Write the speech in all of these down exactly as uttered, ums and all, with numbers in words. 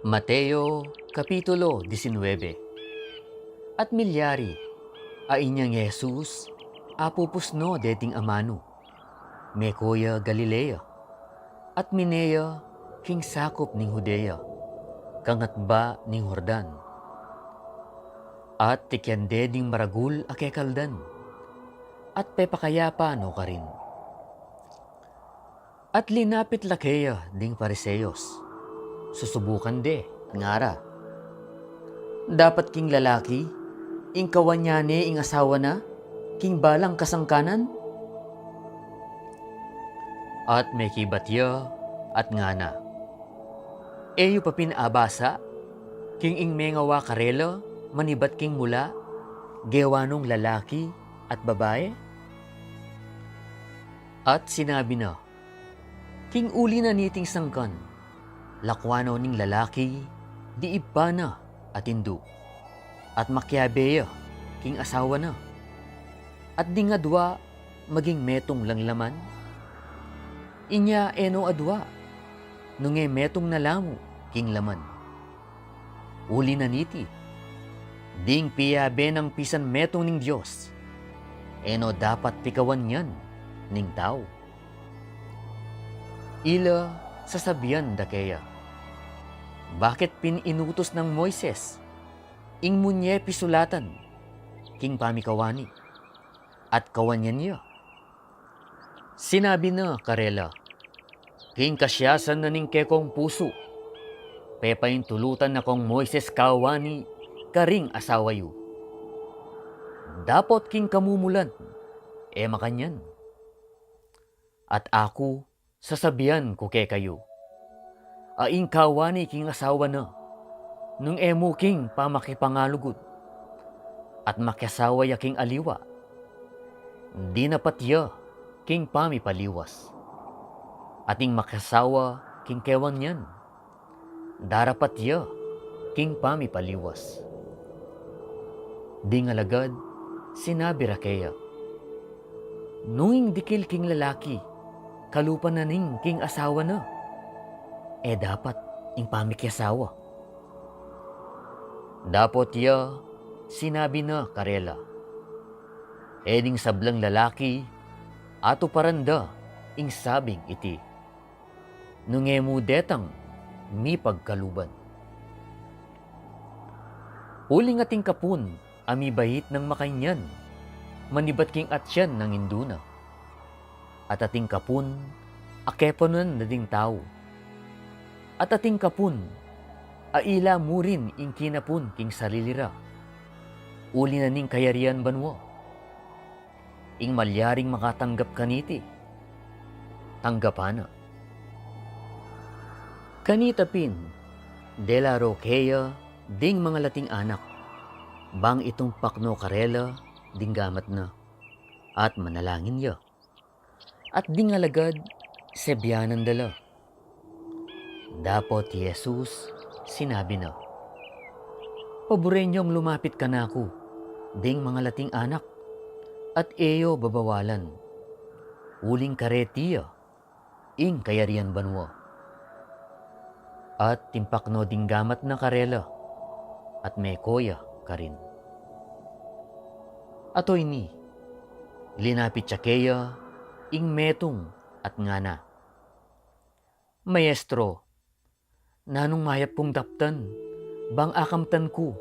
Mateo, Kapitulo disinwebe. At milyari, a inyang Jesus apupus no deting amanu, meko ya Galilea, at mine ya king sakup ning Judea, kangatba ning Jordan. At tikian de ding maragul a kekaldan, at pepakayapa no karin. At linapit la keya ding Fariseos, susubukan de, ngara, "Dapat king lalaki, ing kawan ya ne ing asawa na, king balang kasangkanan?" At mekibat ya, at ngana, "E yu pa pin abasa, king ing mengawa karela, manibat king mula, gewa nong lalaki at babae?" At sinabi na, "King uli na niting sangkan, lakwan no ning lalaki, di ibpa na at indu, at makiabe ya king asawa na, at ding adua maging metung lang laman? Inya e no adua, nung e metung na la mu king laman. Uli na niti, ding piabe nang pisan metung ning Dios, e no dapat pikawan yan ning tau." Ila sasabian da keya, "Bakit pin inutus nang Moises ing munye pisulatan king pamikawani, at kawan ya ne?" Sinabi na karela, "King kasiasan na ning kekong pusu, pepaintulutan na kong Moises kawani karing asawa yu. Dapot king kamumulan, e makanyan. At aku, sasabian ku kekayu, a ing kawani king asawa na, nung e mu king pamakipangalugud, at makiasawa ya king aliwa, dinapat ya king pamipaliwas. At ing makiasawa king kewan yan, darapat ya king pamipaliwas." Ding alagad sinabi ra keya, "Nung ing dikil king lalaki, kalupa na ning king asawa na, e dapat ing pamikiasawa." Dapot ya sinabi na karela, "E ding sablang lalaki, atuparan da ing sabing iti, nung e mu detang mipagkaluban. Uling ating kapun a mibait nang makanyan, manibat king atian nang indu na. At ating kapun a kepunan na ding tau. At ating kapun a ila murin ing kinapun king sarili ra, uli na ning kayarian banua. Ing malyaring makatanggap kaniti, tanggapan na." Kanita pin, dela ro keya ding mangalating anak, bang itumpak no karela ding gamat na, at manalangin ya. At ding alagad sebianan da la. Dapot i Jesus sinabi na, "Paburen yong lumapit kanaku ding mangalating anak, at e yo babawalan, uling kareti ya ing kayarian banua." At timpak no ding gamat na karela, at meko ya karin. At oyni, linapit ya keya ing metung at ngana, "Maestro, nanung mayap kung daptan, bang akamtan ku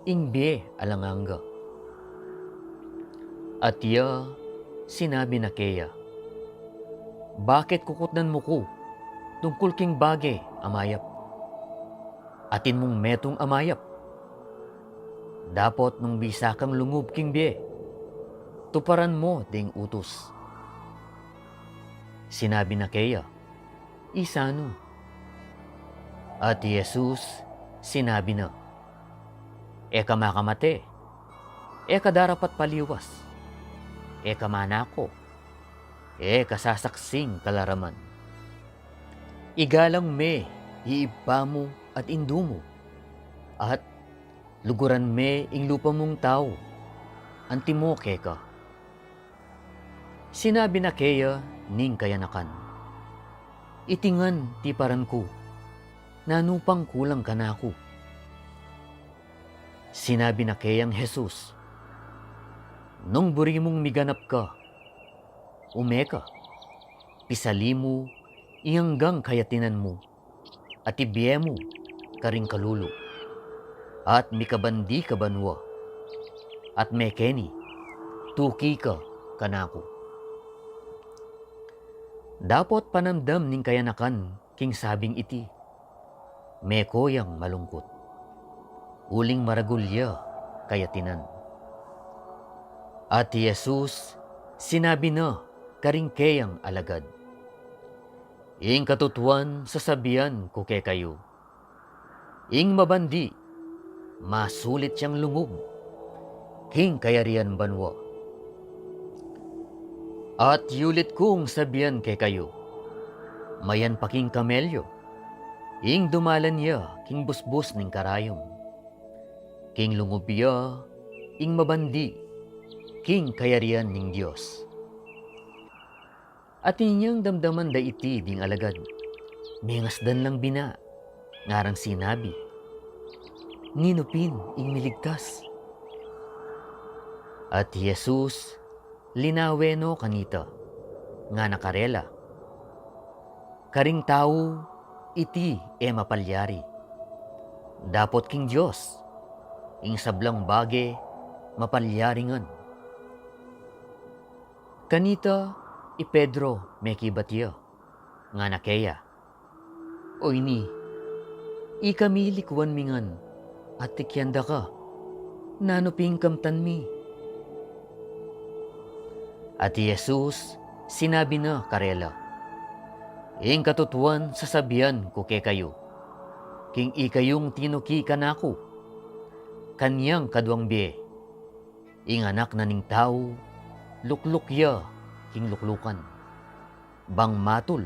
ing bie alang angga?" At iya sinabi na keya, "Bakit kukutnan mu ku tungkul king bage a mayap? Atin mung metung a mayap. Dapot nung bisa kang lungub king bie, tuparan mo ding utus." Sinabi na keya, "Isanu?" At i Jesus sinabi na, "E ka makamate, e ka darapat paliwas, e ka manako, e ka sasaksing kalaraman. Igalang me i ibpa mu at indu mu, at luguran me ing lupa mung tau, antimo keka." Sinabi na keya ning kayanakan, "Iti ngan tiparan ku, Nanu pang kulang kanaku?" Sinabi na keyang Jesus, "Nung buri mung miganap ka, ume ka, pisali mu ing anggang kayatinan mu, at ibie mu karing kalulu, at mikabandi ka banua, at mekeni tuki ka kanaku." Dapot panamdam ning kayanakan king sabing iti, meko yang malungkut, uling maragul ya kayatinan. At i Jesus sinabi na karing keyang alagad, "Ing katutuan sasabian ku kekayu, ing mabandi, masulit yang lungub king kayarian banua. At yulit kung sabian kekayu, mayan pa king kamelyo ing dumalan ya king busbus ning karayum, king lungub ya ing mabandi king kayarian ning Dios." At inyang damdaman da iti ding alagad, mengasdan lang bina, ngarang sinabi, "Ninu pin ing miligtas?" At i Jesus linawe no kanita, ngana karela, "Karing tau iti e mapalyari, dapot king Dios ing sablang bage mapalyari ngan." Kanita i Pedro mekibat ya, ngana keya, "O ini, ikami likuan mi ngan at tikian da ka, nanu pin kamtan mi?" At i Jesus sinabi na karela, "Ing katutuan sasabian ku kekayu, king ikayung tinuki kanaku, kanyang kaduang bie, ing Anak na ning Tau lukluk ya king luklukan, bang matul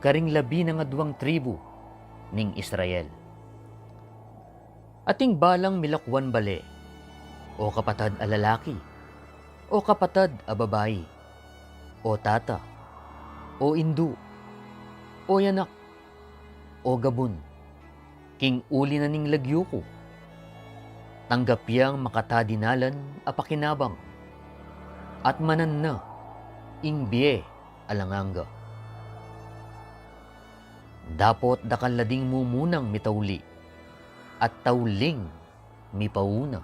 karing labi nang aduang tribu ning Israel. Ating balang milakuan bale, o kapatad a lalaki, o kapatad a babai, o tata, o indu, o yanak, o gabun, king uli na ning lagyu ku, tanggap yang makatadinalan a pakinabang, at manan na ing bie alang angga. Dapot dakal la ding mumunang mitauli, at tauling mipauna